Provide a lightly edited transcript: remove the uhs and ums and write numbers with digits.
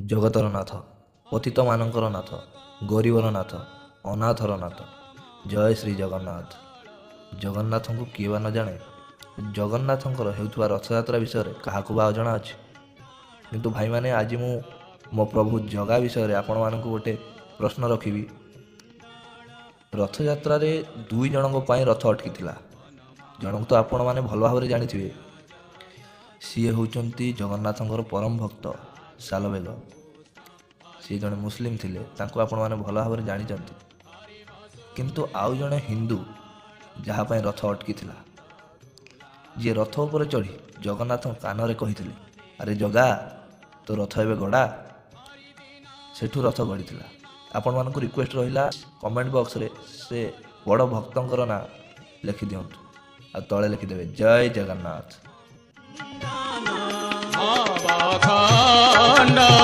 ଜଗତର ନାଥ, ପତିତମାନଙ୍କର ନାଥ, ଗରିବର ନାଥ, ଅନାଥର ନାଥ। ଜୟ ଶ୍ରୀ ଜଗନ୍ନାଥ। ଜଗନ୍ନାଥଙ୍କୁ କିଏ ବା ନ ଜାଣେ? ଜଗନ୍ନାଥଙ୍କର ହେଉଥିବା ରଥଯାତ୍ରା ବିଷୟରେ କାହାକୁ ବା ଅଜଣା ଅଛି? କିନ୍ତୁ ଭାଇମାନେ, ଆଜି ମୁଁ ମୋ ପ୍ରଭୁ ଜଗା ବିଷୟରେ ଆପଣମାନଙ୍କୁ ଗୋଟେ ପ୍ରଶ୍ନ ରଖିବି। ରଥଯାତ୍ରାରେ ଦୁଇ ଜଣଙ୍କ ପାଇଁ ରଥ ଅଟକିଥିଲା। ଜଣଙ୍କୁ ତ ଆପଣମାନେ ଭଲ ଭାବରେ ଜାଣିଥିବେ, ସିଏ ହେଉଛନ୍ତି ଜଗନ୍ନାଥଙ୍କର ପରମ ଭକ୍ତ ସାଲବେଗ। ସିଏ ଜଣେ ମୁସଲିମ ଥିଲେ, ତାଙ୍କୁ ଆପଣମାନେ ଭଲ ଭାବରେ ଜାଣିଛନ୍ତି। କିନ୍ତୁ ଆଉ ଜଣେ ହିନ୍ଦୁ ଯାହା ପାଇଁ ରଥ ଅଟକିଥିଲା, ଯିଏ ରଥ ଉପରେ ଚଢ଼ି ଜଗନ୍ନାଥଙ୍କ କାନରେ କହିଥିଲେ, "ଆରେ ଜଗା, ତୋ ରଥ ଏବେ ଗଡ଼ା।" ସେଠୁ ରଥ ଗଡ଼ିଥିଲା। ଆପଣମାନଙ୍କୁ ରିକ୍ୱେଷ୍ଟ ରହିଲା, କମେଣ୍ଟ ବକ୍ସରେ ସେ ବଡ଼ ଭକ୍ତଙ୍କର ନାଁ ଲେଖିଦିଅନ୍ତୁ ଆଉ ତଳେ ଲେଖିଦେବେ ଜୟ ଜଗନ୍ନାଥ। ଖଣ୍ଡ।